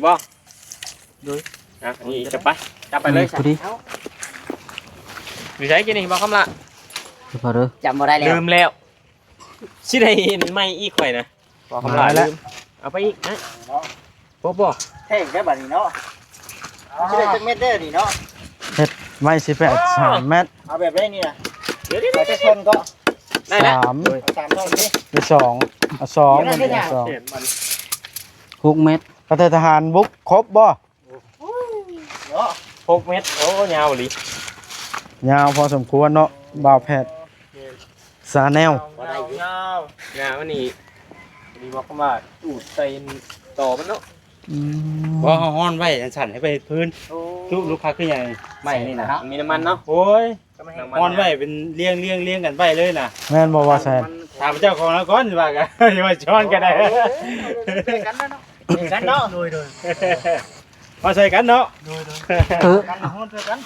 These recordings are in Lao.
ບໍ່? ໂດຍ ອ່ະ ນີ້ຈັບໄປ ຈັບໄປເລີຍ ອືມ ພໍດີ ຢູ່ໃສກີ້ນີ້ ບໍ່ຄຳລະ? ພໍເດີ ຈຳບໍ່ໄດ້ແລ້ວ ລືມແລ້ວ ຊິໄດ້ເຫັນໃໝ່ອີກຂ້ອຍນະ ບໍ່ຄຳລະ ລືມ ເອົາໄປອີກນະ ບໍ່ ບໍ່ ແພງແທ້ບາດນີ້ເນາະ ຊິໄດ້ຈັກແມັດເດີນີ້ເນາະ ເຮັດໄມ້ຊິແປດ ສາມແມັດ ເອົາແບບໃດນີ້ນະ ດຽວໆ ເອົາຈັກທ່ອນກໍ ໄດ້ລະ ສາມ ເອົາສາມທ່ອນນີ້ ຫຼືສອງ ເອົາສອງ ເອົາສອງ ຫົກແມັດ ກະເທີທະຫານບຸກຄົບບໍ່? ເນາະ ຫົກແມັດ ໂອ້ ຍາວອີ່ຫຼີ ຍາວພໍສົມຄວນເນາະ ບ່າວແພດ ແມ່ນ ຊາແນລ ຍາວ ຍາວ ຍາວນີ້ ນີ້ບອກວ່າຈູດໃສ່ຕໍມັນເນາະ ອືມ ບໍ່ ເຮົາຮ້ອນໄວ້ ອັນຊັ້ນໃຫ້ໄປເຮັດພື້ນ ໂອ້ ຈຸລູກຄ້າຄືຫຍັງ ໄມ້ນີ້ນະ ມັນມີນ້ຳມັນເນາະ ໂອ້ຍ ນ້ຳມັນ ຮ້ອນໄວ້ເປັນລຽງໆໆກັນໄປເລີຍນະ ແມ່ນບໍ່ ວ່າແຊນ ມັນ ຖາມເຈົ້າຂອງລາວກ່ອນ ວ່າກະ ວ່າຊ້ອນກໍໄດ້ ໂອ້ຍ ແບ່ງກັນເນາະ ແບ່ງກັນເນາະ ໂດຍໆ ເອົາໃສ່ກັນເນາະ ໂດຍໆ ເອີ ກັນຮ້ອນໃສ່ກັນ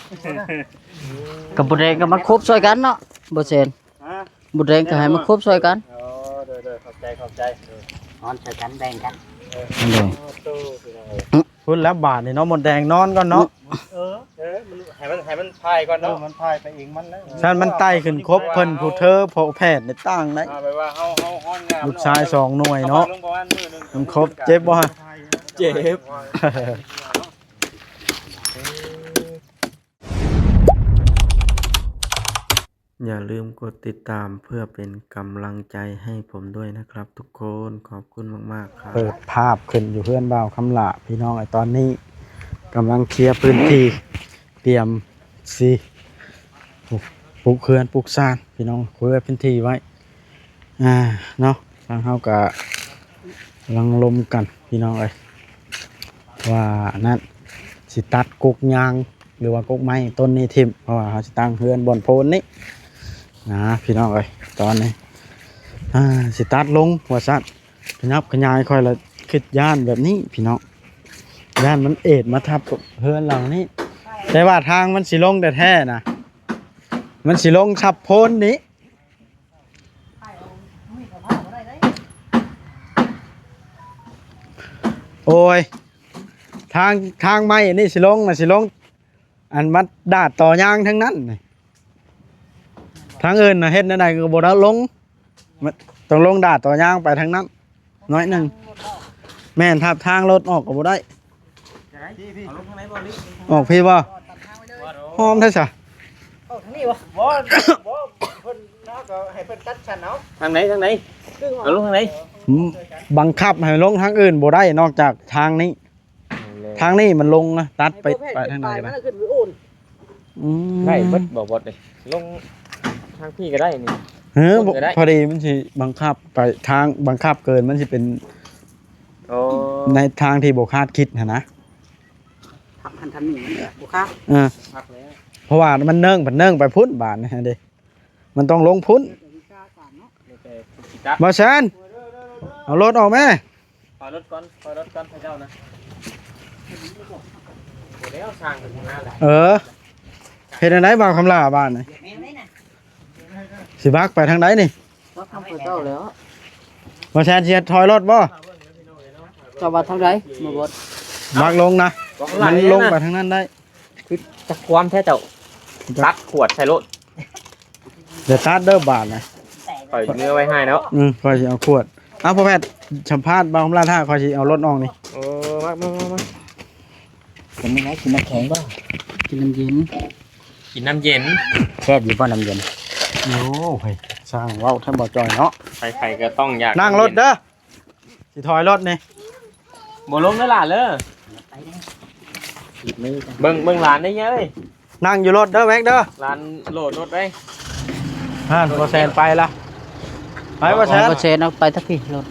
ກັບບົດແດງກໍມາຄົບຊ່ອຍກັນເນາະ ບໍ່ແຊນ ຮະ ບົດແດງກໍໃຫ້ມາຄົບຊ່ອຍກັນ ໂອ້ ໂດຍໆ ຂອບໃຈ ຂອບໃຈ ເອີ ນອນຊ່ອຍກັນ ແບ່ງກັນ ເອີ ໂດຍ ໂອ້ ໂຕ ພີ່ນ້ອງເອີຍ ພຸ້ນແລ້ວບາດນີ້ເນາະ ມົດແດງນອນກ່ອນເນາະ ເອີ ເອີ ມັນ ໃຫ້ມັນ ໃຫ້ມັນພາຍກ່ອນເນາະ ເອີ ມັນພາຍໄປເອງມັນແລ້ວ ຊັ້ນມັນໄຕ່ຂຶ້ນຄົບເພິ່ນຜູ້ເທີ ພໍ່ແພດນີ້ຕ່າງໄດ໋ ອ່າ ແບບວ່າເຮົາ ເຮົາຮ້ອນງາມ ລູກຊາຍສອງໜ່ວຍເນາະ ມັນຄົບ ເຈັບບໍ່? ເຈັບ. ຢ່າลืมกดติดตามเพื่อเป็นกำลังใจให้ผมด้วยนะครับทุกคน ขอบคุณมากๆ ครับ เปิดภาพขึ้นอยู่เฮือนบ่าวคำหล้าพี่น้องเอ้ย ตอนนี้กำลังเคลียร์พื้นที่ เตรียมสิปลูกเฮือนปลูกซานพี่น้อง เคลียร์พื้นที่ไว้ อ่า เนาะ ทางเฮาก็กำลังลมกันพี่น้องเอ้ย ว่าอันนั้น สิตัดกกยาง หรือว่ากกไม้ต้นนี้ถิ่ม เพราะว่าเฮาสิตั้งเฮือนบ่อนโพนนี้นะพี่น้องเอ้ย ตอนนี้ อ่า สิตัดลงว่าซั่น ขยับขยาย ข้อยละคิดย้านแบบนี้พี่น้อง ย้านมันเอ็ดมาทับกับเฮือนหลังนี้ แต่ว่าทางมันสิลงแท้ๆ นะ มันสิลงทับโพนนี้ โอ้ย ทาง ทางไม้อันนี้สิลงนะ สิลง อันมาดาดต่อยางทั้งนั้นนี่ ทางอื่นน่ะเฮ็ดแนวใดก็บ่ได้ลง มันต้องลงดาดต่อยางไปทางนั้น น้อยหนึ่ง แม่น ทับทางรถออกก็บ่ได้ เอาลงทางไหนบ่ลิ ออกพี้บ่ หอมแท้ซะ เอาทางนี้บ่ บ่ บ่ เพิ่นเนาะ ก็ให้เพิ่นตัดชั้นเอา ทางไหน ทางไหน เอาลงทางไหน อืม บังคับให้ลงทางอื่นบ่ได้ นอกจากทางนี้ ทางนี้มันลงนะ ตัดไป ไปทางใดก็ได้ อืม ได้เบิดบ่บอสเด้ ลงทางพี้ก็ได้นี่ เออ ลงก็ได้ พอดีมันสิบังคับไปทาง บังคับเกิน มันสิเป็น โอ้ ในทางที่บ่คาดคิดหั้นนะ ทางหั้นทางนี้มันบ่คาด เออ เพราะว่ามันเนิ่ง มันเนิ่งไปพุ้นบาดนี่เด้ มันต้องลงพุ้น บ่าวแซน เอารถออกแม่ ถอยรถก่อน ถอยรถก่อน พระเจ้านะ บ่แล้ว สร้างขึ้นมาแล้ว เออ เฮ็ดจั่งใดบ่าวคำหล้าบาดนี่ สิบักไปทางใดนี่ บักนำพระเจ้าแล้ว บ่าวแซนสิถอยรถบ่ เจ้าว่าทางใด บ่บอส บักลงนะ มันลงไปทางนั้นได้ คือจักความแท้เจ้า ตักขวดใส่รถ เดี๋ยวตัดเด้อบาดนะ ข่อยเนื้อไว้ให้แล้ว อืม ข่อยสิเอาขวด เอาพ่อแพทย์สัมภาษณ์บ่าวคำหล้า ถ้าข่อยสิเอารถออกนี่ เออ มา มา มา มา เป็นยังไง กินน้ำแข็งบ่ กินน้ำเย็น กินน้ำเย็น แซ่บอยู่บ่น้ำเย็น โอ้ย ช่างเว้าท่านบ่าวจอยเนาะ ใครๆก็ต้องอยาก นั่งรถเด้อ สิถอยรถนี่ บ่ลงเด้อหลานเด้อ เบิ่ง เบิ่งหลานได้เย้ย นั่งอยู่รถเด้อแม็กเด้อ หลานโหลดรถได้ นั่น บ่แซนไปละ ไปบ่แซน บ่แซนเอาไปทักพี่รถ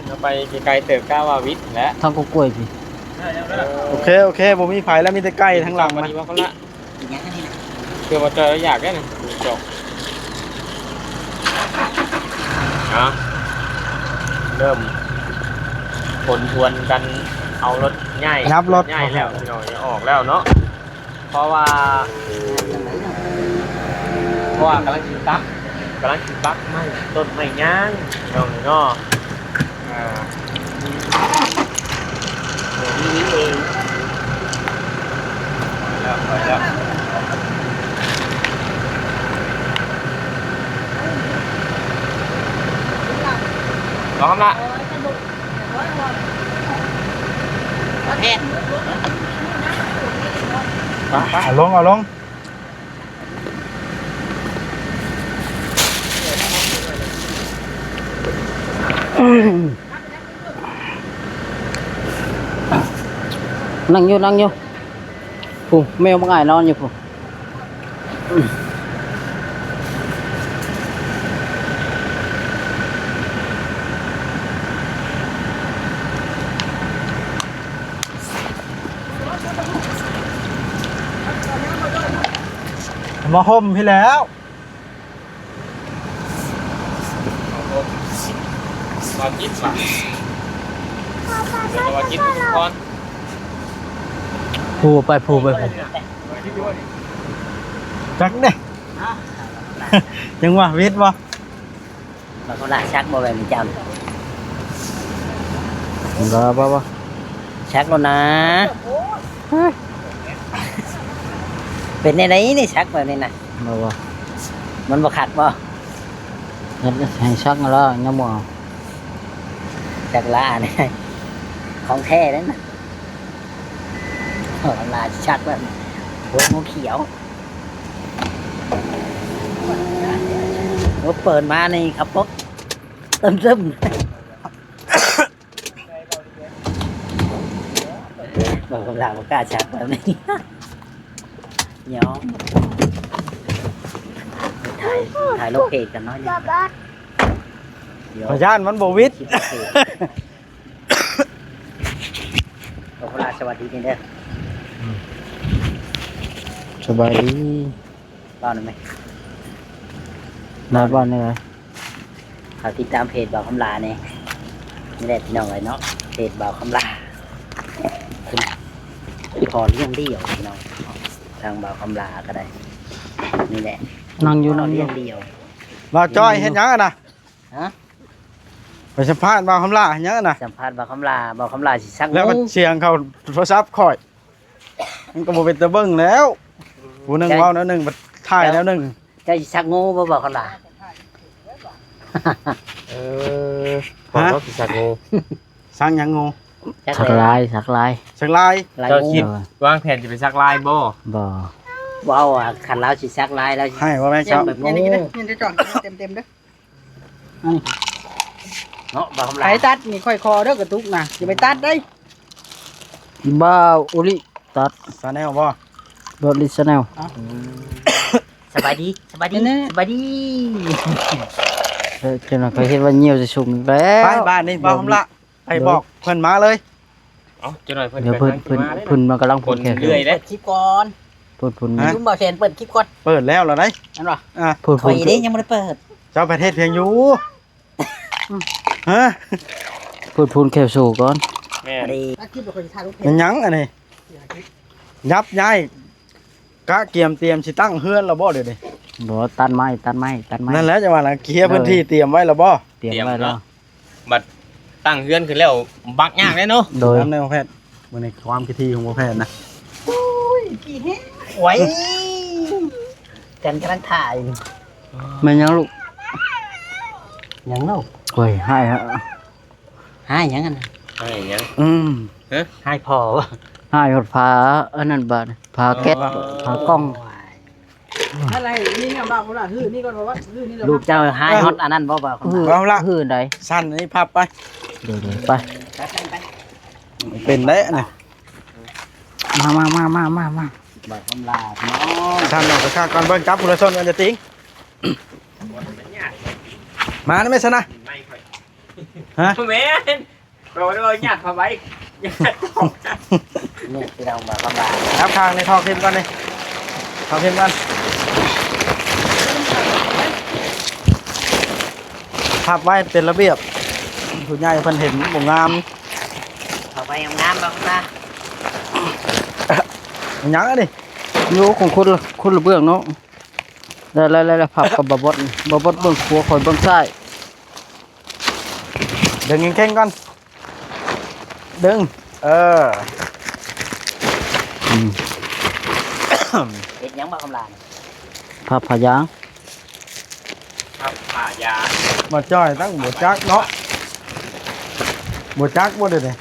เอาไปไกลๆเติบ กล้าว่าวิทย์แหละ ทางกกล้วยพี่ โอเค โอเค บ่มีไผแล้ว มีแต่ไก่ทางหลัง มา มา ดีว่าเขาละ อีหยังอันนี้นะ เพื่อว่าจอยอยากได้นะ จอก เอา เริ่มขนทวนกัน เอารถใหญ่ นับรถ ใหญ่แล้ว พี่น้อง จะออกแล้วเนาะ เพราะว่า เพราะว่ากำลังสิตัด กำลังสิตัดไม้ ต้นไม้ยาง พี่น้องเนาะ อ่า ນີ້ເອງ ໄປແລ້ວ ໄປແລ້ວ ເອົາຄຳລະ ເອົາລົງ ເອົາລົງ. ນັ່ງຢູ່ ນັ່ງຢູ່ ຜູ້ແມວບັກອ້າຍນອນຢູ່ຜູ້. ມາຫົ່ມພີ້ແລ້ວ ມາຫົ່ມ ມາກິນ ມາ ມາກິນທຸກຄົນ ຜູ້ໄປ ຜູ້ໄປ ຜູ້ ຈັກເດ້ ຈັ່ງວ່າວິດບໍ່? ບາງຄົນລະຊັກບໍ່ແບບນີ້ເຈົ້າ ບໍ່ ບໍ່ ບໍ່ ຊັກໂລດນາ. ເປັນແນວໃດນີ້ ຊັກແບບນີ້ນະ? ບໍ່ ບໍ່ ມັນບໍ່ຄັກບໍ່? ເຮັດໃຫ້ຊັກແລ້ວຍັງບໍ່ເອົາ ຈັກລະນີ້ ຂອງແທ້ເດ້ນະ ຂອງລາວຊັກແບບ ໂອ້ຍ ງູຂຽວ. ໂອ້ ເປີດມານີ້ຄັບປົກຕຶ້ມໆ ເບິ່ງລາວບໍ່ກ້າຊັກແບບນີ້ ຍອມ ຖ່າຍ ຖ່າຍລົງເພຈກັນໜ້ອຍໜຶ່ງ ຂ້ອຍຢ້ານມັນບໍ່ວິດ. ຂອບຄຸນຫຼາຍ ສະບາຍດີເດີ ອືມ ສະບາຍດີ ເວົ້າໄດ້ໄໝ? ໄດ້ ເວົ້າໄດ້. ຝາກຕິດຕາມເພຈບ່າວຄຳຫຼ້າແດ່ ນີ້ແຫຼະພີ່ນ້ອງເອີຍເນາະ ເພຈບ່າວຄຳຫຼ້າ ພໍ່ລ້ຽງດ່ຽວພີ່ນ້ອງ ທາງບ່າວຄຳຫຼ້າກໍໄດ້ ນີ້ແຫຼະ ນັ່ງຢູ່ ນັ່ງຢູ່ ພໍ່ລ້ຽງດ່ຽວ. ບ່າວຈ້ອຍເຮັດຫຍັງຫັ້ນນະ? ຮະ? ໄປສຳພາດບ່າວຄຳຫຼ້າຫຍັງນະ? ສຳພາດບ່າວຄຳຫຼ້າ ບ່າວຄຳຫຼ້າຊິຊັກງູ ແລ້ວສຽງເຂົ້າໂທລະສັບຂ້ອຍ ມັນກໍບໍ່ເປັນຕາເບິ່ງແລ້ວ ຜູ້ໜຶ່ງເວົ້າແນວໜຶ່ງ ບັດຖ່າຍແນວໜຶ່ງ. ເຈົ້າຊິຊັກງູບໍ່ ບ່າວຄຳຫຼ້າ? ເອີ ພໍ່ ຮະ? ເຈົ້າຊິຊັກງູ ຊັກຫຍັງງູ? ຊັກລາຍ ຊັກລາຍ ຊັກລາຍ ລາຍງູ. ເຈົ້າຄິດວາງແຜນຊິໄປຊັກລາຍບໍ່? ບໍ່ ເວົ້າວ່າຄັນລາວຊິຊັກລາຍ ລາວໃຫ້ບໍ່ແມ່ນເຈົ້າ ແບບງູ ເຕັມໆເດີ. ອັນນີ້ເນາະ ບ່າວຄຳຫຼ້າ ໃຜຕັດນີ້ຂ້ອຍຂໍເດີ ກະຕຸກນະ ຢ່າໄປຕັດເດ້. ບ່າວໂອລິຕັດ ຊາແນລບໍ່? ບ່າວໂອລິຊາແນລ. ສະບາຍດີ ສະບາຍດີ ສະບາຍດີ. ເອີ ຈັ່ງນັ້ນຂ້ອຍເຮັດວ່າຍ່ຽວຊິສຸກແລ້ວ. ໄປບ້ານນີ້ ບ່າວຄຳຫຼ້າ ໄປບອກເພິ່ນມາເລີຍ. ເອົ້າ ຈັກໜ້ອຍເພິ່ນ ເພິ່ນ ເພິ່ນ ເພິ່ນມາກຳລັງ ຄົນເລື່ອຍເດ້ ເປີດຄລິບກ່ອນ ເພິ່ນ ເພິ່ນ ນະ ລຸງບ່າວແສນເປີດຄລິບກ່ອນ. ເປີດແລ້ວລະໄດ໋ ແມ່ນບໍ່? ອ່າ ເພິ່ນ ຂ້ອຍເດ້ຍັງບໍ່ໄດ້ເປີດ. ເຈົ້າໄປເຮັດພຽງຢູ່ ຮະ? ເພິ່ນ ເພິ່ນແຄວໂຊກ່ອນ. ແມ່ນ ອັດຄລິບແລ້ວຂ້ອຍຊິຖ່າຍລົງເພຈ. ແມ່ນຫຍັງອັນນີ້? ຍັບຍ້າຍ ກະກຽມຕຽມຊິຕັ້ງເຮືອນແລ້ວບໍ່ດຽວນີ້? ບໍ່ ຕັດໄມ້ ຕັດໄມ້ ຕັດໄມ້. ນັ້ນແຫຼະ ຈັ່ງວ່ານະ ເຄຍພື້ນທີ່ຕຽມໄວ້ແລ້ວບໍ່? ຕຽມໄວ້ແລ້ວ. ບັດຕັ້ງເຮືອນຂຶ້ນແລ້ວບັກຍາກເດ້ເນາະ. ໂດຍ ນຳແນວແພດ ມື້ນີ້ຄວາມພິທີຂອງພໍ່ແພດນະ. ໂອ້ຍ ຂີ້ແຫ້ງ ໂອ້ຍ ກັນກຳລັງຖ່າຍ. ແມ່ນຫຍັງລູກ? ຫຍັງເນາະ? ໂອ້ຍ ຮ້າຍ ຮ້າຍຫຍັງຫັ້ນນະ? ຮ້າຍຫຍັງ? ອືມ ຮະ? ຮ້າຍພໍ່ ຮ້າຍຮອດຝາ ອັນນັ້ນບາດ ຝາແກັດ ອໍ ຝາກ່ອງ. ໂອ້ຍ ອັນໃດນີ້ເນາະ ບ່າວຄຳຫຼ້າ ຮື້ນີ້ກ່ອນ ວ່າ ຮື້ນີ້ ລູກເຈົ້າຮ້າຍຮອດອັນນັ້ນບໍ່ ບ່າວຄຳຫຼ້າ? ບໍ່ລະ ຮື້ໃດ ຊັ້ນນີ້ພັບໄປ ເດີໆ ໄປ ໄປ ໄປ ເປັນໄດ໋ນະ. ມາ ມາ ມາ ມາ ມາ ມາ ບ່າວຄຳຫຼ້າ ພີ່ນ້ອງ ຊັ້ນອອກໄປຂ້າງກ່ອນ ເບິ່ງ ຈັບຜູ້ລະຊົນກັນ ຢ່າຕິງ ມານຳແມ່ຊັ້ນນະ. ຮະ? ແມ່ນ ຂ້ອຍບໍ່ໄດ້ວ່າຍາດຜ້າໃບ ຍາດຕອກ. ນີ້ພີ່ນ້ອງ ບ່າວຄຳຫຼ້າ ຈັບຂ້າງນີ້ ຖອກຖິ້ມກ່ອນນີ້ ຖອກຖິ້ມກ່ອນ ພັບໄວ້ເປັນລະບຽບ ຜູ້ໃຫຍ່ເພິ່ນເຫັນບໍ່ງາມ. ເອົາໄປງາມໆ ບ່າວຄຳຫຼ້າ. ຫຍັງອັນນີ້? ໂຍ ຂອງຄົນລະ ຄົນລະເບື້ອງເນາະ. ໄດ້ໆໆ ພັບກັບບ່າວບອດ ບ່າວບອດເບິ່ງຂວາ ຂ້ອຍເບິ່ງຊ້າຍ. ດຶງເຄັ່ງໆກ່ອນ ດຶງ ເອີ ອືມ ເຮັດຫຍັງບໍ່ຄຳຫຼານ? ພັບຜ້າຢາງ ພັບຜ້າຢາງ ບໍ່ຈ້ອຍຕັ້ງບໍ່ຈັກເນາະ ບໍ່ຈັກບໍ່ເດ້ນີ້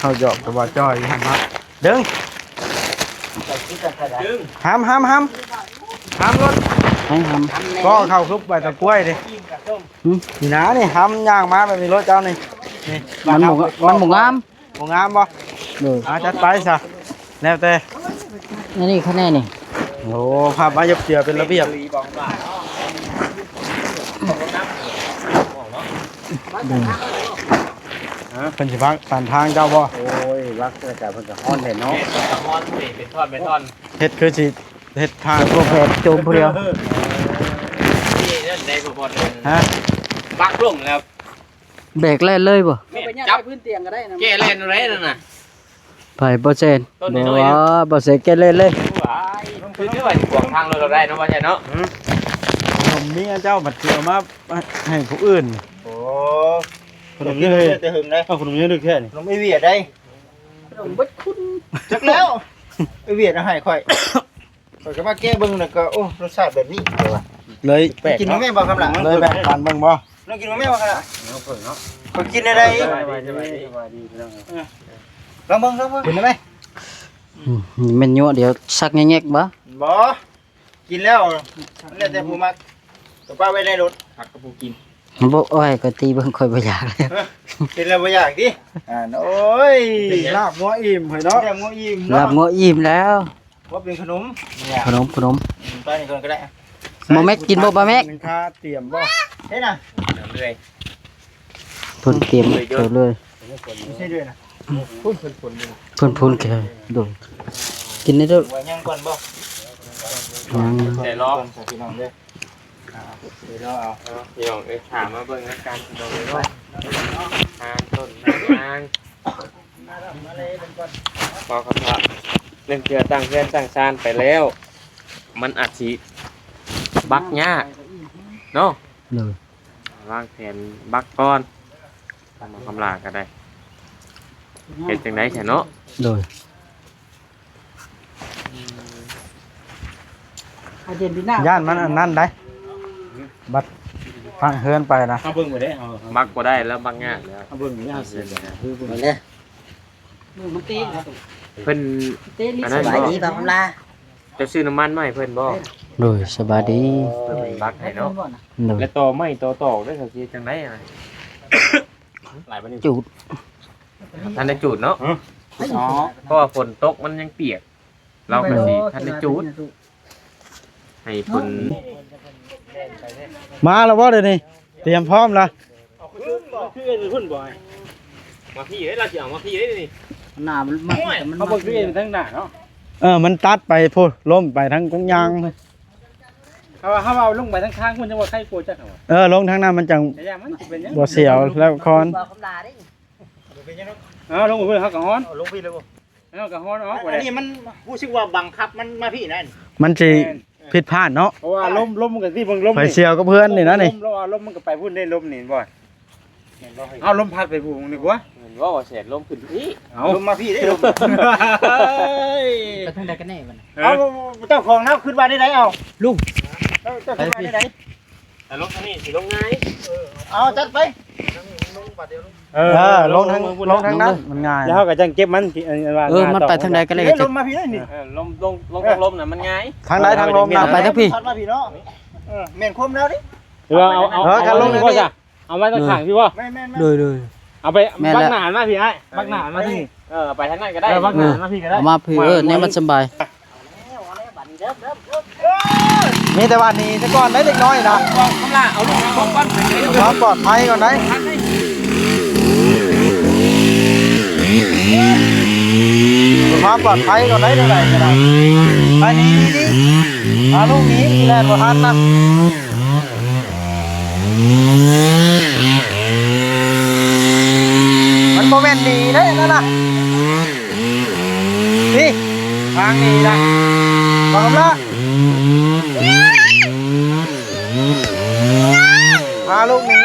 ເຮົາຢອກແຕ່ວ່າຈ້ອຍຫັ້ນນະ ດຶງ ຫາມ ຫາມ ຫາມ ຫາມລົດ ໃຫ້ຫາມ ກໍເຂົ້າຊຸບໃບຕະກ້ວຍເດ້ ຫຶ ນີ້ນະ ນີ້ຫາມຍ່າງມາແບບນີ້ໂລດເຈົ້ານີ້ ນີ້ ມັນບໍ່ ມັນບໍ່ງາມ ບໍ່ງາມບໍ່? ໂດຍ ອ່າ ຈັດໄປຊະ ແລ້ວແຕ່ ອັນນີ້ຄະແນນນີ້ ໂອ້ ພາບມາຢົບເຈືອເປັນລະບຽບ ໂດຍ ເພິ່ນຊິພັກສານທາງເຈົ້າບໍ່? ໂອ້ຍ ວັກເທື່ອກະເພິ່ນກະຮ້ອນແຫຼະເນາະ ແມ່ນ ເພິ່ນກະຮ້ອນເປັນທ່ອນເປັນທ່ອນ ເຮັດຄືຊິເຮັດທາງ ໂອ້ ແບກໂຈມຜູ້ດຽວ ນີ້ນັ້ນໄດ້ບໍ່ພໍເດີ ຮະ ບັກລົງແລ້ວ ແບກແລ່ນເລີຍບໍ່? ແມ່ນ ຈັບພື້ນຕຽງກໍໄດ້ນະ ແກ່ແລ່ນເອົາໄດ້ນັ້ນນະ ໃຜ ບໍ່ແຊນ ບໍ່ວ່າ ບໍ່ແຊນແກ່ແລ່ນເລີຍ ຄືຊິຂວາງທາງລົດເຮົາໄດ້ເນາະ ບໍ່ແຊນເນາະ ຂະໜົມເມຍເຈົ້າບັດຊິເອົາມາໃຫ້ຜູ້ອື່ນ ໂອ້ ຂະໜົມນີ້ເລີຍ ແຕ່ເຫິງໄດ໋ ເອົາຂະໜົມນີ້ເລີຍແທ້ນີ້ ຂະໜົມໄອ້ວຽດໄດ໋ ຂະໜົມເບິດຄຸນ ຈັກແລ້ວ ໄອ້ວຽດເອົາໃຫ້ຂ້ອຍ ຂ້ອຍກໍມາແກະເບິ່ງ ແລ້ວກໍ ໂອ້ ລົດຊາດແບບນີ້ ເລີຍ ກິນແມ່ນບໍ່ຄຳຫຼາ ເລີຍແບ່ງປັນເບິ່ງບໍ່ ລອງກິນເບິ່ງແມ່ວ່າຂະໜາດ ເອົາເບິ່ງເນາະ ຂ້ອຍກິນໄດ້ ສະບາຍດີ ສະບາຍດີ ສະບາຍດີພີ່ນ້ອງ ເອີ ລອງເບິ່ງ ລອງເບິ່ງ ກິນໄດ້ໄໝ? ອືມ ແມ່ນຍົວະດຽວຊັກແງກໆບໍ່? ບໍ່ ກິນແລ້ວ ແລ້ວແຕ່ຜູ້ມັກ ກໍປະໄວ້ໃນລົດ ຮັກກັບຜູ້ກິນ ບໍ່ ໂອ້ຍ ກໍຕີເບິ່ງ ຂ້ອຍບໍ່ຢາກແລ້ວ ເອີ ກິນແລ້ວບໍ່ຢາກຕິ ອ່າ ໂອ້ຍ ລາບງົວອີ່ມເຮີ້ຍເນາະ ລາບງົວອີ່ມເນາະ ລາບງົວອີ່ມແລ້ວ ວ່າເປັນຂະໜົມ ຂະໜົມ ຂະໜົມ ອືມ ໄປນີ້ກ່ອນກໍໄດ້ ບໍ່ແມັກກິນບໍ່ ບໍ່ແມັກ ຄາຕຽມບໍ່ ເຮັດນະ ເລື່ອຍ ເພິ່ນຕຽມເຈົ້າເລີຍ ບໍ່ໃຊ່ເລີຍນະ ພຸ້ນ ພຸ້ນ ແຄ່ໂດຍ ກິນໄດ້ເດີ້ ວ່າຍັງກ່ອນບໍ່ ຍັງ ແຕ່ລອງ ພີ່ນ້ອງເດີ ອ່າ ດຽວລອງເອົາ ເອົາ ພີ່ນ້ອງເອີຍ ຖາມມາເບິ່ງນຳກັນ ພີ່ນ້ອງເອີຍເນາະ ທາງຕົ້ນທາງຍາງ ເວົ້າຄຳວ່າ ເລື່ອງເທື່ອຕັ້ງເຮືອນຕັ້ງຊານໄປແລ້ວ ມັນອາດຊິບັກຍາກເນາະ ໂດຍ ວາງແຜນບັກກ່ອນ ຄຳວ່າຄຳຫຼາກໍໄດ້ ເຮັດຈັ່ງໃດຊັ້ນເນາະ ໂດຍ ຢ້ານມັນອັນນັ້ນໄດ໋ ບັດພັງເຮືອນໄປນະ ເຮົາເບິ່ງບໍ່ໄດ້ ເຮົາບັກບໍ່ໄດ້ແລ້ວ ບັກຍາກແລ້ວ ເຮົາເບິ່ງບໍ່ໄດ້ ເຮົາເສຍ ເບິ່ງເດ້ ມືມັນຕີ ເພິ່ນ ອັນນັ້ນ ສະບາຍດີ ບໍ່ ບ່າວຄຳລາ ເຈົ້າຊື້ນ້ຳມັນມາໃຫ້ເພິ່ນບໍ່? ໂດຍ ສະບາຍດີ ເພິ່ນບັກໃຫ້ເນາະ ໂດຍ ແລ້ວຕໍ່ໄມ້ຕໍ່ຕອກເດ້ ເຂົາຊິເຮັດຈັ່ງໃດນະ? ຈູດ ທັນໄດ້ຈູດເນາະ ອໍ ເພາະວ່າຝົນຕົກມັນຍັງປຽກ ລາວກໍຊິທັນໄດ້ຈູດ ໃຫ້ເພິ່ນ ມາແລ້ວບໍ່ດຽວນີ້? ຕຽມພ້ອມລະ ເອົາຄື ຄືເພິ່ນບໍ່ໃຫ້ ມາພີ້ເດ້ ລາວຊິເອົາມາພີ້ເດ້ນີ້ ໜ້າມັນ ໂອ້ຍ ມັນ ເຂົາບໍ່ຄືເຫັນທາງໜ້າເນາະ ເອີ ມັນຕັດໄປພຸ້ນ ລົ້ມໄປທາງກົງຍາງ ເຮົາ ເຮົາເອົາລົງໄປທາງຂ້າງພຸ້ນ ຈັ່ງວ່າໄຄກວ່າຈັກ ເອີ ລົງທາງນັ້ນມັນຈັ່ງ ກະຢ່າມັນຊິເປັນຫຍັງ ບໍ່ສຽວແລ້ວຄອນ ເອົາລົງໄປພຸ້ນ ເຮົາກະຮ້ອນ ເອົາລົງພີ້ເລີຍບໍ່? ເຮົາກະຮ້ອນອອກ ອັນນີ້ມັນຮູ້ສຶກວ່າບັງຄັບມັນມາພີ້ນັ້ນ ມັນຊິ ແມ່ນ ຜິດພາດເນາະ ເພາະວ່າລົມ ລົມມັນກະຊິເບິ່ງລົມ ໄຟສຽວກັບເພື່ອນນີ້ນະນີ້ ລົມ ລົມ ລົມມັນກະໄປພຸ້ນເດ້ ລົມນີ້ບໍ່ ເອົາລົມພັດໄປພຸ້ນດີກວ່າ ແມ່ນບໍ່ ວ່າແສນລົມຂຶ້ນພີ້ ເອົາລົມມາພີ້ເດ້ ລົມ ໄປທາງໃດກັນແນ່ບັດນີ້ ເອີ ເອົາ ເຈົ້າຂອງເຮົາຄິດວ່າແນວໃດ ເອົາ ລຸງ ເຈົ້າ ເຈົ້າຄິດວ່າແນວໃດ? ຖ້າລົງທາງນີ້ຊິລົງງ່າຍ ເອີ ເອົາ ຈັດໄປ ເອີ ເອີ ລົງທາງ ລົງທາງນັ້ນ ມັນງ່າຍ ແລ້ວເຮົາກະຈັ່ງເກັບມັນ ເອີ ມັນໄປທາງໃດກໍໄດ້ ລົມມາພີ້ເດ້ນີ້ ເອີ ລົມ ລົງ ລົງ ລົມນະມັນງ່າຍ ທາງໃດທາງລົມນະ ໄປທາງພີ້ ມາພີ້ເນາະ ເອີ ແມ່ນຄວາມລາວເດ້ ຫຼືວ່າເອົາ ເອົາ ເອີ ຄັນລົງນີ້ບໍ່ຊະ ເອົາໄວ້ທາງຂ້າງພີ້ບໍ່ ແມ່ນໆໆ ໂດຍໆ ເອົາໄປບັກໜ້າມາພີ້ອ້າຍ ບັກໜ້າມາພີ້ ເອີ ໄປທາງນັ້ນກໍໄດ້ ເອີ ບັກໜ້າມາພີ້ກໍໄດ້ ເອົາມາພີ້ ເອີ ແນວມັນສະບາຍ ມີແຕ່ວ່າໜີຊະກ່ອນໄດ໋ເດັກນ້ອຍນະ ເອົາລູກເອົາຂອງກ່ອນ ເອົາຄວາມປອດໄພກ່ອນໄດ໋ ເພື່ອຄວາມປອດໄພກ່ອນໄດ໋ ແນວໃດກໍໄດ້ ໄປໜີ ໜີ ໜີ ພາລູກໜີ ແລ່ນບໍ່ທັນນະ ມັນບໍ່ແມ່ນໜີເດ້ນັ້ນນະ ນີ້ ທາງໜີນະ ບອກກຳລາ ພາລູກໜີ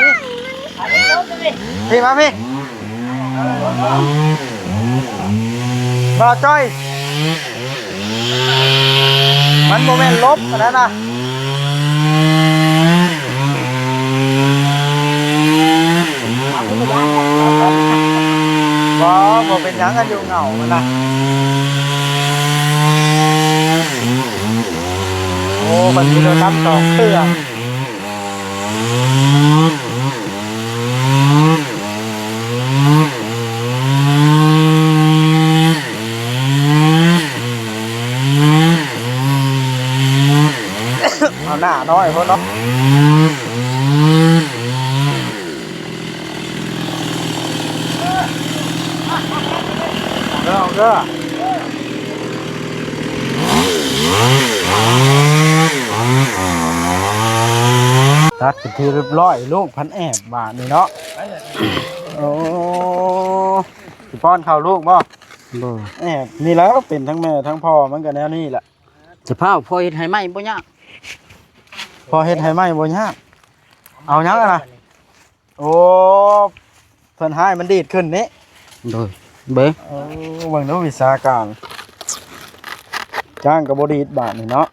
ພີ່ມາພີ່ ບ່າວຈ້ອຍ ມັນບໍ່ແມ່ນລົບອັນນັ້ນນະ ບໍ່ ບໍ່ເປັນຫຍັງ ອັນຢູ່ເຫງົາມັນນະ ໂອ້ ມັນມີໂທລະສັບສອງເຄື່ອງ. ເອົາໜ້ານ້ອຍໂພດເນາະ ເດີ ເດີ. ຕັດເປັນທີ່ຮຽບຮ້ອຍ ລູກພັນແອບບາດນີ້ເນາະ. ໂອ້ ຊິປ້ອນເຂົ້າລູກບໍ່? ບໍ່ ແອບນີ້ແຫຼະ ເປັນທັງແມ່ທັງພໍ່ ມັນກໍແນວນີ້ແຫຼະ. ສະພາບພໍເຮັດໃຫ້ໃໝ່ບໍ່ຍາກ ພໍເຮັດໃຫ້ໃໝ່ບໍ່ຍາກ. ເອົາຫຍັງຫັ້ນນະ? ໂອ້ ເພິ່ນໃຫ້ມັນດີດຂຶ້ນນີ້ ໂດຍ ເບິ່ງ ໂອ້ ເບິ່ງດູວິຊາການ ຈ້າງກໍບໍ່ດີດບາດນີ້ເນາະ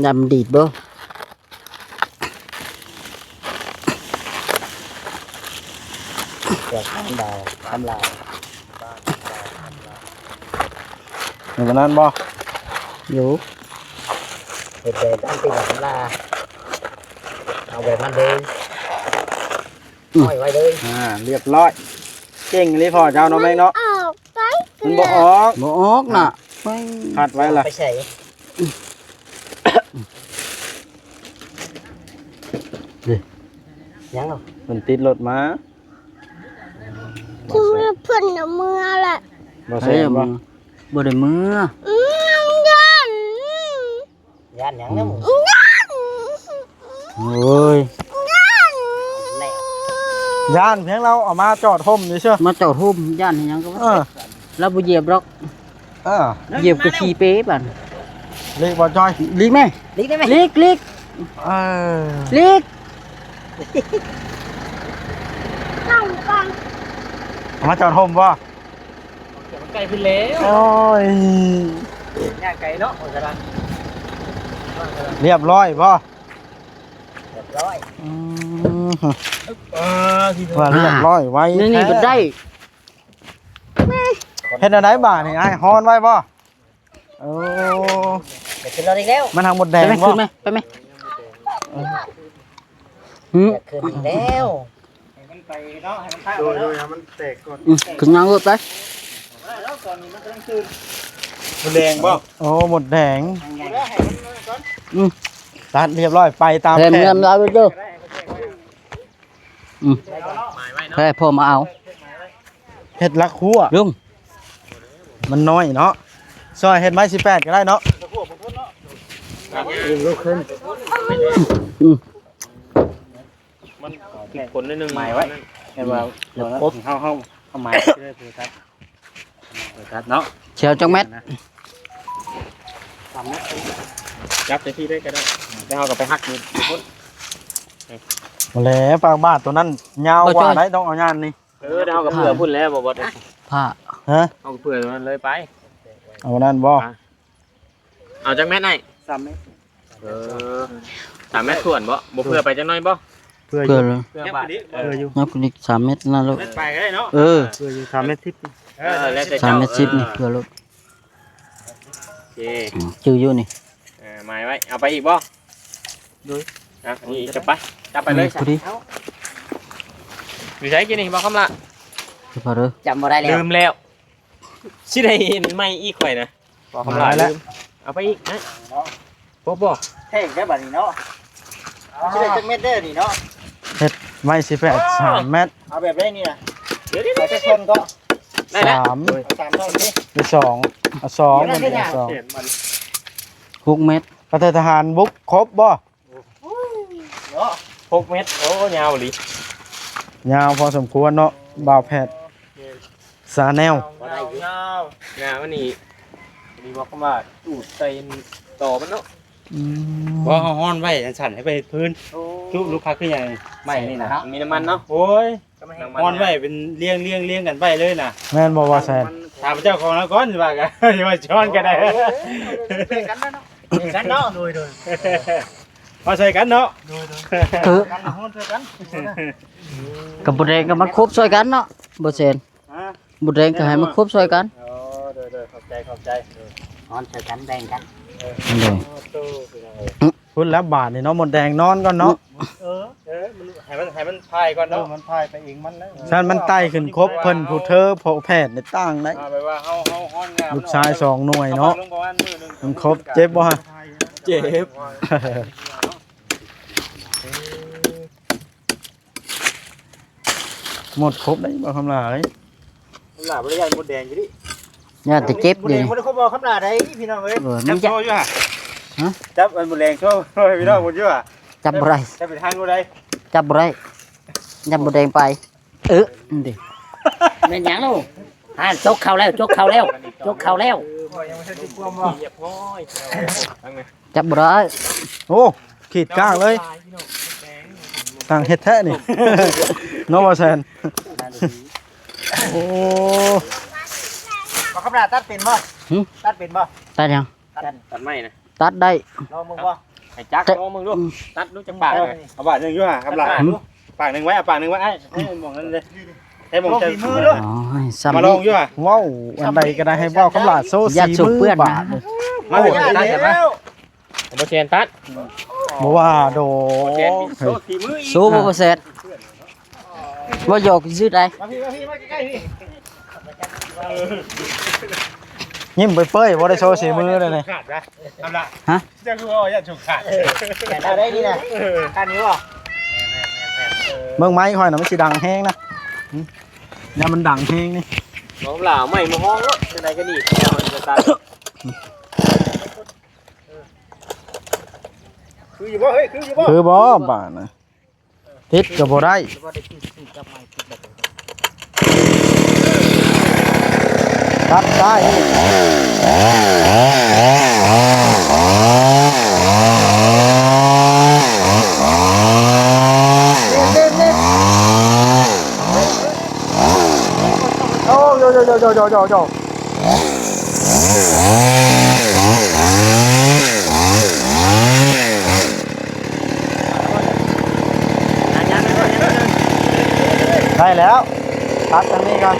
ຍາມດີດເບິ່ງ ເພື່ອທຳລາຍ ທຳລາຍ. ເປັນແບບນັ້ນບໍ່? ຢູ່ ເຮັດແບບນັ້ນຕິ ບັກລາ ເອົາແບບນັ້ນເລີຍ ອືມ ຫ້ອຍໄວ້ເລີຍ ອ່າ ຮຽບຮ້ອຍ ເກັ່ງອີ່ຫຼີພໍ່ເຈົ້າເນາະແມ່ເນາະ ມັນອອກໄປ ມັນບໍ່ອອກ ບໍ່ອອກນະ ອ່າ ໄປ ພັດໄວ້ລະ ໄປໃສ ນີ້ ຍັງເນາະ ມັນຕິດລົດມາ. ຄືເພິ່ນເມືອແຫຼະ ບໍ່ແຊນບໍ່? ບໍ່ໄດ້ເມືອ ອືມ ຢ້ານ ຢ້ານຫຍັງນະ ຢ້ານ ໂອ້ຍ ຢ້ານ ຢ້ານພຽງລາວເອົາມາຈອດຮົ່ມຊື່ໆ ມາຈອດຮົ່ມ ຢ້ານຫຍັງກໍວ່າ ເອີ ລາວບໍ່ຢຽບດອກ. ເອີ ຢຽບກະຂີ້ເປບາດ ຫຼີກບໍ່ຈ້ອຍ ຫຼີກແມ່ ຫຼີກໄດ້ໄໝ? ຫຼີກ ຫຼີກ ເອີ ຫຼີກ ເອົາມາຈອດຮົ່ມບໍ່? ໃກ້ຂຶ້ນແລ້ວ ໂອ້ຍ ຍ່າງໄກເນາະ ຮຽບຮ້ອຍບໍ່? ຮຽບຮ້ອຍ ອືມ ເອີ ວ່າຮຽບຮ້ອຍໄວ ນີ້ ນີ້ ແທ້ ກໍໄດ້. ເຮັດແນວໃດບາດນີ້ອ້າຍ ຮ້ອນໄວ້ບໍ່? ໂອ້ ຢາກຂຶ້ນລົດອີກແລ້ວ ມັນຫາມົດແດງບໍ່? ໄປໄໝ? ໄປໄໝ? ເອີ ຫືມ ຢາກຂຶ້ນອີກແລ້ວ ໃຫ້ມັນໄປເນາະ ໃຫ້ມັນພາ ໂດຍ ໂດຍ ໃຫ້ມັນແຕກກ່ອນ ອືມ ຂຶ້ນຍ່າງລົດໄປ ບໍ່ໄດ້ດອກ ຕອນນີ້ມັນກຳລັງຕື່ນ ມົດແດງບໍ່? ໂອ້ ມົດແດງ ອືມ ຕັດຮຽບຮ້ອຍ ໄປຕາມແຜນ ແພນເງິນລາວເດີ ອືມ ໃຫ້ພໍ່ມາເອົາ ເຮັດລັກຮົ້ວ ລຸງ ມັນນ້ອຍເນາະ ຊ່ອຍເຮັດໄມ້ສິບແປດກໍໄດ້ເນາະ ອືມ ມັນຄົນໜ້ອຍໜຶ່ງ ໝາຍໄວ້ ເຫັນວ່າ ເຮົາ ເຮົາ ເຮົາໝາຍເລີຍ ໂຟກັສ ໂຟກັສເນາະ ແຖວຈັກແມັດ? ສາມແມັດ ຈັບໃສ່ພີ້ໄດ້ກໍໄດ້ ແລ້ວເຮົາກໍໄປຫັກຢູ່ພຸ້ນ ບໍ່ແລ້ວ ປາກບາດຕົວນັ້ນຍາວກວ່າໄດ໋ ຕ້ອງເອົາຍ່ານນີ້ ເອີ ແລ້ວເຮົາກໍເພື່ອພຸ້ນແລ້ວ ບໍ່ ບໍ່ ຜ້າ ຮະ ເຮົາກໍເພື່ອຕົວນັ້ນເລີຍໄປ ເອົານັ້ນບໍ່? ເອົາຈັກແມັດອ້າຍ? ສາມແມັດ ເອີ ສາມແມັດຖ້ວນບໍ່? ບໍ່ເພື່ອໄປຈັກໜ້ອຍບໍ່? ເພື່ອຢູ່ ເພື່ອຢູ່ ເພື່ອບາດ ເອີ ເພື່ອຢູ່ ນັບອີກສາມແມັດນັ້ນໂລດ ແມັດປາຍກໍໄດ້ເນາະ ເອີ ເພື່ອຢູ່ ສາມແມັດສິບ ເອີ ແລ້ວແຕ່ເຈົ້າ ສາມແມັດສິບນີ້ ເອີ ເພື່ອໂລດ ໂອເຄ ອືມ ຈື່ຢູ່ນີ້ ເອີ ໝາຍໄວ້ ເອົາໄປອີກບໍ່? ໂດຍ ອ່ະ ນີ້ຈັບໄປ ຈັບໄປເລີຍ ພໍດີ ຢູ່ໃສກີ້ນີ້ ບໍ່ຄຳລະ ຈຳບໍ່ໄດ້ແລ້ວ ລືມແລ້ວ ຊິໄດ້ເຫັນໃໝ່ອີກຂ້ອຍນະ ບໍ່ທຳລາຍແລ້ວ ເອົາໄປອີກນະ ຄົບບໍ່? ແທກໄດ້ບັດນີ້ເນາະ ຊິໄດ້ຈັກແມັດເດີນີ້ເນາະ ເຮັດໄມ້ສິບແປດ ສາມແມັດ ເອົາແບບໃດນີ້ນະ ດຽວໆ ເອົາຈັກທ່ອນກໍ ໄດ້ແລ້ວ ສາມ ເອົາສາມທ່ອນນີ້ ໄດ້ສອງ ເອົາສອງ ເອົາສອງ ຫົກແມັດ ກະເທີທະຫານບຸກຄົບບໍ່? ເນາະ ຫົກແມັດ ໂອ້ ຍາວອີ່ຫຼີ ຍາວພໍສົມຄວນເນາະ ບ່າວແພດ ຊາແນລ ຍາວ ຍາວ ຍາວນີ້ ນີ້ບອກວ່າຈູດໃສ່ຕໍມັນເນາະ ອືມ ບໍ່ ເຮົາຮ້ອນໄວ້ ອັນຊັ້ນໃຫ້ໄປເຮັດພື້ນ ໂອ້ ຈຸລູກຄ້າຄືຫຍັງ ໄມ້ນີ້ນະ ມີນ້ຳມັນເນາະ ໂອ້ຍ ຮ້ອນໄວ້ເປັນລຽງໆໆກັນໄປເລີຍນະ. ແມ່ນບໍ່ ບ່າວແສນ? ຖາມເຈົ້າຂອງລາວກ່ອນວ່າ ກະ ວ່າຊ້ອນກໍໄດ້. ໂອ້ຍ ກັນເນາະ ກັນເນາະ ໂດຍ ໂດຍ ມາຊ່ອຍກັນເນາະ ໂດຍ ໂດຍ ຄື ກັນຮ້ອນຊ່ອຍກັນ ກັບບົດແດງກໍມາຄົບຊ່ອຍກັນເນາະ ບ່າວແສນ. ຮະ? ບົດແດງກໍໃຫ້ມາຄົບຊ່ອຍກັນ. ອໍ ໂດຍ ໂດຍ ຂອບໃຈ ຂອບໃຈ. ໂດຍ ນອນຊ່ອຍກັນແບ່ງກັນ. ເອີ ໂດຍ ໂອ້ໂຕ ພີ່ນ້ອງເອີຍ ພຸ້ນແລ້ວບາດນີ້ເນາະ ມົດແດງນອນກ່ອນເນາະ. ເອີ ເອີ ມັນ ໃຫ້ມັນ ໃຫ້ມັນພາຍກ່ອນເນາະ. ເອີ ມັນພາຍໄປເອງມັນແລ້ວ. ຊັ້ນມັນໄຕ່ຂຶ້ນຄົບເພິ່ນຜູ້ເທີ ພໍ່ແພດນີ້ຕ່າງໄດ໋. ອ່າ ແບບວ່າເຮົາ ເຮົາຮ້ອນງາມ ລູກຊາຍສອງໜ່ວຍເນາະ. ເອົາໄປລົງປະມານມື້ໜຶ່ງ ມັນຄົບເຈັບບໍ່ຮະ? ເຈັບ. ໝົດຄົບໄດ໋ ບໍ່ຄຳຫຼາຍ. ຄຳຫຼາຍບໍ່ໄດ້ຢ້ານມົດແດງຢູ່ດິ ຢ້ານແຕ່ເຈັບຢູ່. ບໍ່ໄດ້ຄົບບໍ່ຄຳຫຼາຍໄດ໋ ພີ່ນ້ອງເອີຍ. ເອີ ມັນຈະ ຈັບໂຊຢູ່ຫະ? ຮະ? ຈັບອັນມົດແດງໂຊ ພີ່ນ້ອງເພິ່ນຢູ່ຫະ? ຈັບບໍ່ໄດ້. ຈັບເປັນທາງບໍ່ໄດ້. ຈັບບໍ່ໄດ້ ຢ້ານມົດແດງໄປ. ເອີ ນີ້ ແມ່ນຫຍັງລູກ? ຫັ້ນ ຈົກເຂົ້າແລ້ວ ຈົກເຂົ້າແລ້ວ ຈົກເຂົ້າແລ້ວ. ຈັບບໍ່ໄດ້. ໂອ້ ຂີດກ້າງເລີຍ ຊ່າງເຮັດແທ້ນີ້ ເນາະ ບ່າວແສນ. ໂອ້ ບໍ່ຄຳຫຼາຍ ຕັດເປັນບໍ່? ຫຶ? ຕັດເປັນບໍ່? ຕັດຫຍັງ? ຕັດ ຕັດໄມ້ນະ ຕັດໄດ້. ລອງເບິ່ງບໍ່? ໃຫ້ຈັກ ແຕ່ ລອງເບິ່ງດູ ຕັດດູຈັກປາກ. ເອົາບາດໜຶ່ງຢູ່ຫະ ຄຳຫຼາຍ. ປາກໜຶ່ງໄວ້ ເອົາປາກໜຶ່ງໄວ້ ອ້າຍ ໃຫ້ໝ່ອງນັ້ນເດ້ ໃຫ້ໝ່ອງ ໂຊຝີມືເດີ. ໂອ້ຍ ຊ່ຳ ມາລອງຢູ່ຫະ. ເວົ້າອັນໃດກໍໄດ້ ໃຫ້ເວົ້າຄຳຫຼາຍ ໂຊສີມືບາດນີ້. ມາ ໂອ້ຍ ຕັດແລ້ວ ບໍ່ແຊນຕັດ. ບໍ່ວ່າດອກ ໂຊຝີມືອີກ ໂຊບໍ່ແຊນ. ບໍ່ຫຍອກຊື່ໃດ ມາພີ່ ມາພີ່ ມາໃກ້ໆ ພີ່. ຍິ້ມເປີຍໆ ບໍ່ໄດ້ໂຊສີມືເລີຍນີ້. ຂາດນະ ທຳລະ ຮະ? ເຈົ້າຄືວ່າຢ້ານຊຸກຂາດ ຂາດໄດ້ນີ້ນະ. ເອີ ຂາດນີ້ບໍ່? ເບິ່ງໄມ້ຂ້ອຍນະ ມັນຊິດັງແຮງນະ. ຫຶ? ຢ້ານມັນດັງແຮງນີ້. ນ້ອງຫຼ້າເອົາໄມ້ມາຫ້ອງໂລດ ຈັ່ງໃດກໍດີແລ້ວ ມັນຈະຕັດ. ຄືຢູ່ບໍ່ເຮີ້ຍ? ຄືຢູ່ບໍ່? ຄືບໍ່ບາດນະ? ຕິດກໍບໍ່ໄດ້ ຕັດໄດ້. ໂອ້ ໂຈ ໂຈ ໂຈ ໂຈ ໂຈ ໂຈ ໂຈ. ໄດ້ແລ້ວ ຕັດທາງນີ້ກ່ອນ.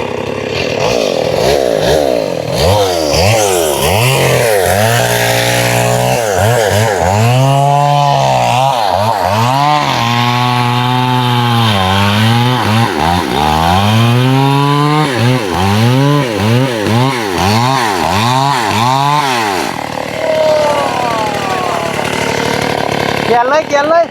ກຽນເລີຍ ກຽນເລີຍ.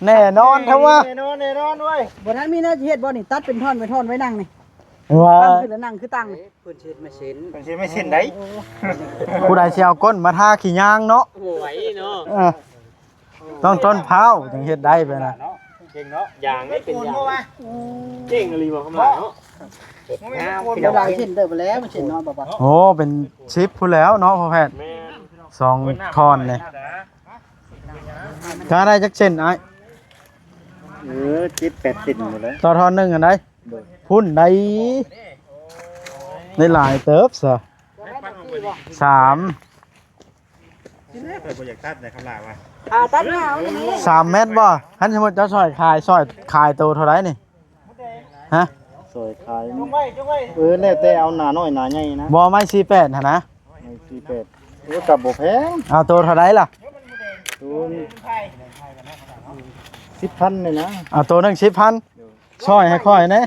ແນ່ນອນແທ້ວະ ແນ່ນອນ ແນ່ນອນເວີຍ. ບໍ່ທັນມີແນວຊິເຮັດບໍ່ນີ້? ຕັດເປັນທ່ອນເປັນທ່ອນໄວ້ນັ່ງນີ້ ວ່າ ຕັ້ງຂຶ້ນແລ້ວນັ່ງຄືຕັ້ງນີ້. ເພິ່ນຊິເຮັດໄມ້ເສັ້ນໃດ໋ ໂອ້ ຜູ້ໃດຊິເອົາກົ້ນມາທາຂີ້ຍາງເນາະ ບໍ່ໄຫວເນາະ. ເອີ ຕ້ອງຕົ້ນພ້າວຈຶ່ງເຮັດໄດ້ໄປນະ ເກັ່ງເນາະ. ຢາງໄດ້ເປັນຢາງ ເກັ່ງອີ່ຫຼີບໍ່ຄຳຫຼາຍເນາະ. ງາມ ເປັນຫຼາຍເສັ້ນເຕີບແລ້ວ ມັນເສັ້ນນ້ອຍບໍ່ປານໃດ. ໂອ້ ເປັນສິບພຸ້ນແລ້ວເນາະພໍ່ແພດ. ແມ່ນ ສອງທ່ອນນີ້ ກະໄດ້ຈັກເສັ້ນອ້າຍ? ເອີ ເຈັດແປດເສັ້ນພຸ້ນແຫຼະ ຕໍ່ທ່ອນໜຶ່ງຫັ້ນໃດ໋. ພຸ້ນໃດ໋ ໄດ້ຫຼາຍເຕີບຊະ ສາມ. ຂ້ອຍບໍ່ຢາກຕັດໃນຄຳຫຼາຍວ່າ ອ່າ ຕັດເອົານີ້ ສາມແມັດບໍ່? ຄັນສົມມຸດເຈົ້າຊ່ອຍຂາຍ ຊ່ອຍຂາຍໂຕເທົ່າໃດນີ້? ຮະ? ຊ່ອຍຂາຍ ເອີ ແລ້ວແຕ່ເອົາໜ້ານ້ອຍໜ້າໃຫຍ່ນະ. ບໍ່ ໄມ້ສີ່ແປດຫັ້ນນະ ໄມ້ສີ່ແປດ ໂອ້ ກໍບໍ່ແພງ. ເອົາໂຕເທົ່າໃດລະ? ໂຕນີ້ ສິບພັນນີ້ນະ. ເອົາໂຕໜຶ່ງສິບພັນ. ໂດຍ. ຊ່ອຍໃຫ້ຂ້ອຍແດ່.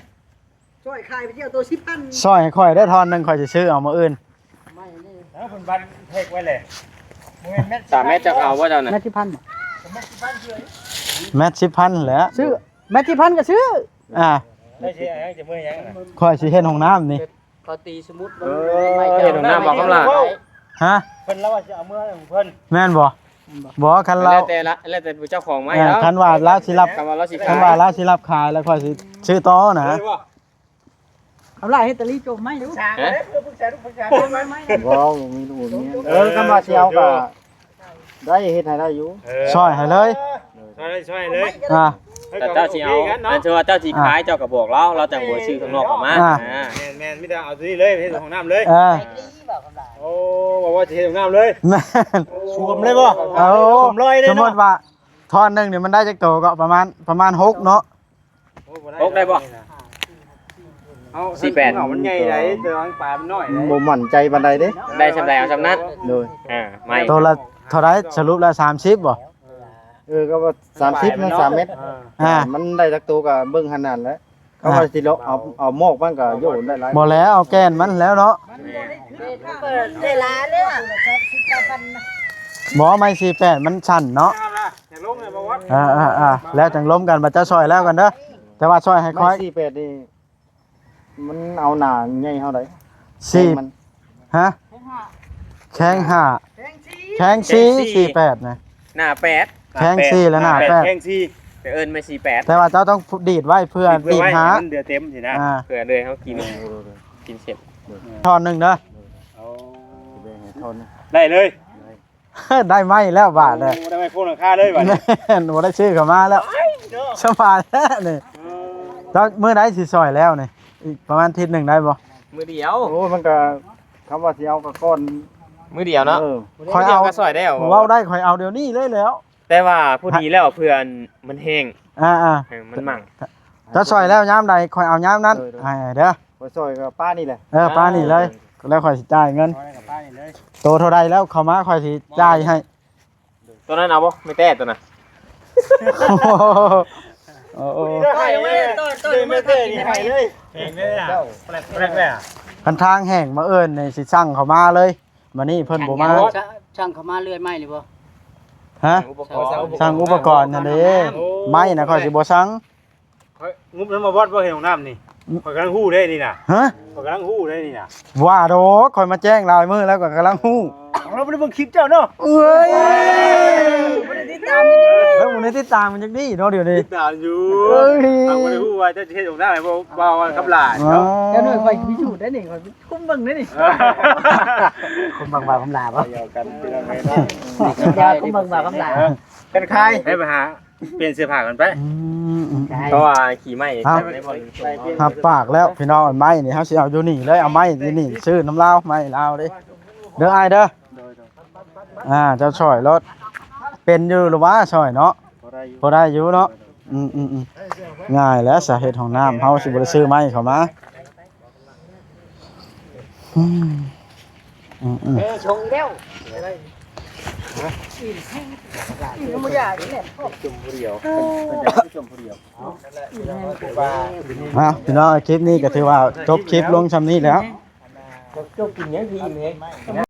ຊ່ອຍຂາຍໄປເຈົ້າໂຕສິບພັນ. ຊ່ອຍໃຫ້ຂ້ອຍເດີ້ ທ່ອນໜຶ່ງ ຂ້ອຍຊິຊື້ເອົາມື້ອື່ນ. ແລ້ວເພິ່ນບັນເທັກໄວ້ແຫຼະ. ບໍ່ແມ່ນແມັດ ສາມແມັດ ຈັກເອົາບໍ່ເຈົ້ານະ? ແມັດສິບພັນບໍ່? ແມັດສິບພັນແຫຼະ. ຊື້ ແມັດສິບພັນກໍຊື້. ອ່າ ໄດ້ຊິເອົາຫຍັງ ຈະເມືອຫຍັງນະ? ຂ້ອຍຊິເຮັດຫ້ອງນ້ຳນີ້. ເຂົາຕີສະໝຸດ ເອີ ເຮັດຫ້ອງນ້ຳບໍ່ຄຳຫຼ້າ? ຮະ? ເພິ່ນລາວວ່າຊິເອົາເມືອຂອງເພິ່ນ. ແມ່ນບໍ່? ບໍ່ ຄັນລາວ ແລ້ວແຕ່ລະ ແລ້ວແຕ່ເຈົ້າຂອງໄມ້ ເອີ ລາວ ຄັນວ່າລາວຊິຮັບ ຄັນວ່າລາວຊິຂາຍ ຄັນວ່າລາວຊິຮັບຂາຍ ແລ້ວຂ້ອຍຊິຊື້ຕໍ່ນະ. ເລີຍບໍ່? ເອົາຫຼາຍເຮັດຕາລີໂຈມໄມ້ຢູ່. ຮະ? ເວົ້າມີລູກມີເມຍ. ເອີ ຄັນວ່າຊິເອົາກໍໄດ້ ເຮັດໃຫ້ໄດ້ຢູ່. ເອີ ຊ່ອຍໃຫ້ເລີຍ. ຊ່ອຍ ຊ່ອຍເລີຍ. ອ່າ ແຕ່ເຈົ້າຊິເອົາ ໂອເຄກັນເນາະ. ອັນທີ່ວ່າເຈົ້າຊິຂາຍ ອ່າ ເຈົ້າກໍບອກລາວ ລາວຈັ່ງບໍ່ຊື້ຂ້າງນອກເຂົ້າມາ. ອ່າ ອ່າ ແມ່ນໆ ມີແຕ່ເອົາຕົວນີ້ເລີຍ ເຮັດຫ້ອງນ້ຳເລີຍ. ເອີ ໂອ້ ວ່າ ວ່າຊິເຮັດຫ້ອງນ້ຳເລີຍ. ແມ່ນ. ສວມເລີຍບໍ່? ເອົາ ສວມລອຍເລີຍເນາະ. ສົມມຸດວ່າ ທ່ອນໜຶ່ງນີ້ມັນໄດ້ຈັກໂຕກໍ? ປະມານ ປະມານຫົກເນາະ. ໂອ້ ບໍ່ໄດ້ ຫົກໄດ້ບໍ່? ເອົາ ສີ່ແປດ ເອົາມັນໃຫຍ່ໃດ ແຕ່ວ່າປາມັນນ້ອຍໃດ. ບໍ່ໝັ້ນໃຈປານໃດເດ້. ໄດ້ສ່ຳໃດເອົາສ່ຳນັ້ນ. ໂດຍ. ອ່າ ໄມ້ ໂຕລະເທົ່າໃດ? ສະຫຼຸບແລ້ວສາມສິບບໍ່? ເອີ ກໍວ່າສາມສິບນະ ສາມແມັດ. ອ່າ ມັນໄດ້ຈັກໂຕກໍເບິ່ງຫັ້ນນັ້ນແຫຼະ. ເຂົາວ່າຊິເອົາ ເອົາໝອກມັນກໍໂຍນໄດ້ຫຼາຍ. ບໍ່ແລ້ວ ເອົາແກ່ນມັນແລ້ວເນາະ. ເປີດໄດ້ຫຼາຍເລີຍ. ບໍ່ ໄມ້ສີ່ແປດມັນສັ້ນເນາະ. ເອີໆໆ ແລ້ວຈັ່ງລົມກັນ ບາດເຈົ້າຊ່ອຍແລ້ວກັນເດີ. ແຕ່ວ່າຊ່ອຍໃຫ້ຂ້ອຍ ໄມ້ສີ່ແປດນີ້ ມັນເອົາໜ້າໃຫຍ່ເທົ່າໃດ? ສີ່ ແຂງມັນ ຮະ? ແຂງຫ້າ ແຂງສີ່ ແຂງສີ່ ສີ່ແປດນະ. ໜ້າແປດ ແຂງສີ່ ແລະໜ້າແປດ ແຂງສີ່ ໄປເອີ້ນໄມ້ສີ່ແປດ. ແຕ່ວ່າເຈົ້າຕ້ອງດີດໄວ້ເພື່ອ ດີດເພື່ອ ດີດຫາ ໃຫ້ມັນເດືອເຕັມຊີ້ນະ. ອ່າ ເພື່ອເລີຍເຮົາກິນ ໂດຍໆໆ ກິນເສັດ. ໂດຍ. ທ່ອນໜຶ່ງເດີ. ໂອ້ ຊິແບ່ງໃຫ້ທ່ອນໜຶ່ງ ໄດ້ເລີຍ. ໄດ້ໄມ້ແລ້ວບາດເລີຍ. ໂອ້ ໄດ້ໄມ້ໂຄງຫຼັງຄາເລີຍບາດນີ້. ແມ່ນ ບໍ່ໄດ້ຊື້ເຂົ້າມາແລ້ວ. ສະບາຍແທ້ນີ້. ເອີ ແລ້ວມື້ໃດຊິຊ່ອຍແລ້ວນີ້? ອີກປະມານທິດໜຶ່ງໄດ້ບໍ່? ມື້ດຽວ. ໂອ້ ມັນກໍ ຄຳວ່າຊິເອົາກໍກ່ອນ ມື້ດຽວເນາະ. ເອີ ຂ້ອຍເອົາ ມື້ດຽວກໍຊ່ອຍແລ້ວ. ເວົ້າໄດ້ ຂ້ອຍເອົາດຽວນີ້ເລີຍແລ້ວ. ແຕ່ວ່າພໍດີແລ້ວ ເພື່ອມັນແຫ້ງ. ອ່າໆ ເອີ ມັນໝັ້ງ. ເຈົ້າຊ່ອຍແລ້ວຍາມໃດ ຂ້ອຍເອົາຍາມນັ້ນ. ໂດຍໆ ໃຫ້ເດີ. ຂ້ອຍຊ່ອຍກໍປານີ້ແຫຼະ. ເອີ ປານີ້ເລີຍ. ແລ້ວຂ້ອຍຊິຈ່າຍເງິນ. ໂຕເທົ່າໃດແລ້ວເຂົ້າມາ ຂ້ອຍຊິຈ່າຍໃຫ້. ໂຕນັ້ນເອົາບໍ່? ແມ່ແຕ້ໂຕນັ້ນ. ໂອ້ໂຫ ໂອ້ໂຫ ຕ່ອຍເລີຍ ຕ່ອຍ ຕ່ອຍ ແມ່ແຕ້ນີ້ໃຫ້ເລີຍ. ແພງເດ້ອະ ແປກໆ ເດ້ອະ. ຄັນທາງແຫ້ງມາເອີ້ນນີ້ ຊິສັ່ງເຂົ້າມາເລີຍ. ມານີ້ເພິ່ນບໍ່ມາ. ສັ່ງເຂົ້າມາເລື່ອຍໄມ້ນີ້ບໍ່? ຮະ? ສັ່ງອຸປະກອນ ສັ່ງອຸປະກອນຫັ້ນເດ້. ໂອ້ ໄມ້ນະຂ້ອຍຊິບໍ່ສັ່ງ. ຂ້ອຍງຸບນຳມາວັດບໍ່ເຮັດຫ້ອງນ້ຳນີ້. ຂ້ອຍກຳລັງຮູ້ເດ້ນີ້ນະ. ຮະ? ຂ້ອຍກຳລັງຮູ້ເດ້ນີ້ນະ. ວ່າດອກ ຂ້ອຍມາແຈ້ງຫຼາຍມື້ແລ້ວ ຂ້ອຍກຳລັງຮູ້. ເອົາ ລາວບໍ່ໄດ້ເບິ່ງຄລິບເຈົ້າເນາະ. ເອີຍ ບໍ່ໄດ້ຕິດຕາມ ເອີ ບໍ່ໄດ້ຕິດຕາມມັນຈັ່ງນີ້ເນາະ ດຽວນີ້. ຕິດຕາມຢູ່. ເອີຍ ເຮົາບໍ່ໄດ້ຮູ້ວ່າເຈົ້າຊິເຮັດຫ້ອງນ້ຳໃຫ້ບໍ່ ບໍ່ວ່າກັບຫຼານເນາະ. ອໍ ເຈົ້າໜ້ອຍຂ້ອຍມີສູດໄດ້ນີ້ ຂ້ອຍຄຸມເບິ່ງໄດ້ນີ້. ຄຸມເບິ່ງວ່າກັບຫຼານບໍ່? ດຽວກັນພີ່ນ້ອງເອີຍເນາະ. ດຽວຄຸມເບິ່ງວ່າກັບຫຼານ. ເອີ ກັນຄາຍ ໃຫ້ມາຫາ ປ່ຽນເສື້ອຜ້າກັນໄປ. ອືມໆ ເພາະວ່າຂີ້ໄມ້ ເອົາ ໃນບ່ອນ ຮັບປາກແລ້ວພີ່ນ້ອງ. ໄມ້ນີ້ເຮົາຊິເອົາຢູ່ນີ້ເລີຍ. ເອົາໄມ້ຢູ່ນີ້ ຊື້ນຳລາວ ໄມ້ລາວເດ້ ເດີອ້າຍເດີ. ອ່າ ເຈົ້າຊ່ອຍໂລດ. ເປັນຢູ່ຫຼືວ່າຊ່ອຍເນາະ? ພໍໄດ້ຢູ່ເນາະ. ອືມໆໆ ງ່າຍແລ້ວສາເຮັດຫ້ອງນ້ຳ ເຮົາຊິບໍ່ໄດ້ຊື້ໄມ້ເຂົ້າມາ. ອືມ ອືມໆ ເອີ ຊົງອີກແລ້ວ. ຮະ? ອີກແຮງ ອີກບໍ່ຢາກອີກແຫຼະ. ຈຸ່ມຜູ້ດຽວ ເອີ ເພິ່ນຈະຈຸ່ມຜູ້ດຽວ. ເອົາ ພີ່ນ້ອງ ຄລິບນີ້ກໍຖືວ່າຈົບຄລິບລົງຊ່ຳນີ້ແລ້ວ. ຈົບ ຈົບກິນຫຍັງທີ່ອີ່ມແຮງ.